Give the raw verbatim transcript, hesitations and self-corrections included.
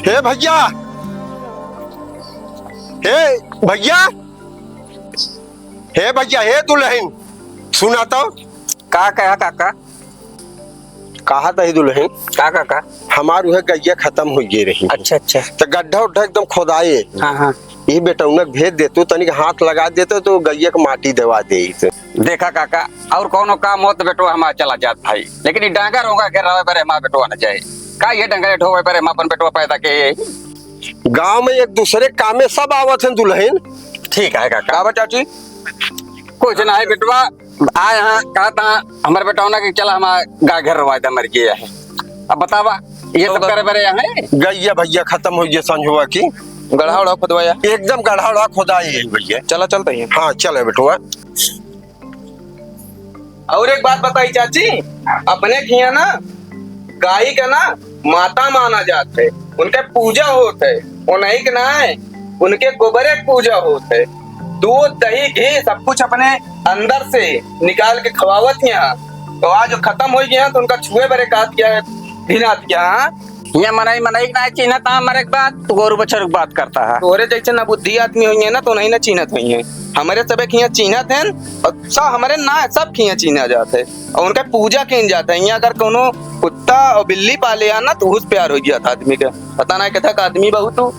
हे भइया, हे भइया, हे भइया, हे दुलहिन, सुना तो। का कहा काका? कहा तही दुलहिन। का काका? हमार उहे गइया खतम होइ गए रही। अच्छा, अच्छा। त गड्ढा उड्ढा एकदम खोदाए। हाँ, हाँ। ई बेटौना के भेज देतू, तनिक हाथ लगा देतू, त गइया के माटी देवा देइत। देखा काका, अउर कउनो काम होत बेटवा हमार चला जात भाई, लेकिन ई डांगर ओंगर घेरावे बरे हमार बेटवा न जाए। का ये डंगरे ढोवे बरे हम अपन बेटवा पैदा के? गाँव में एक दूसरे कामे सब आवत हैं दुलहिन। ठीक है काका। का बा चाची? कुछ ना है बेटवा, आए हाँ, कहा था हमारे बेटौना के चला हमार गाय घेरवाए दा, मर गया है। अब बतावा, ये सब करे बरे यहाँ है? गइया भइया खतम होइ गए संझुआ की। गढ़ा उढ़ा खुदवाया? एकदम गढ़ा उढ़ा खुदाए है भइया। चला चलते हैं। हाँ, चले बेटवा। अउर एक बात बताई चाची, अपने किहाँ ना गाई का ना माता माना जात है, उनके पूजा होत है, उन्हीं के ना है, उनके गोबरे के पूजा होत है। दूध, दही, घी सब कुछ अपने अंदर से निकाल के खवावत हैं। तो आज जो खतम होइ गया तो उनका छुए बरे कहत क्या है, घिनात क्या है? हियाँ मनई, मनई के ना चिन्हत, हाँ, मरे के बाद तू गोरू बछरू के बात करता है। तोरे जैसे ना बुद्धि आदमी होइहैं ना, तो नहीं ना चिन्हत होइहैं। हमरे सबे के हियाँ चिन्हत हैं, अउर सब हमरे ना, सब के हियाँ चिन्हा जात है, अउर उनका पूजा कीन जात है। हियाँ अगर कउनो कुत्ता अउर बिल्ली पाले है ना, तो उस प्यार होइ जात आदमी के। पता ना कथा का आदमी बा तू।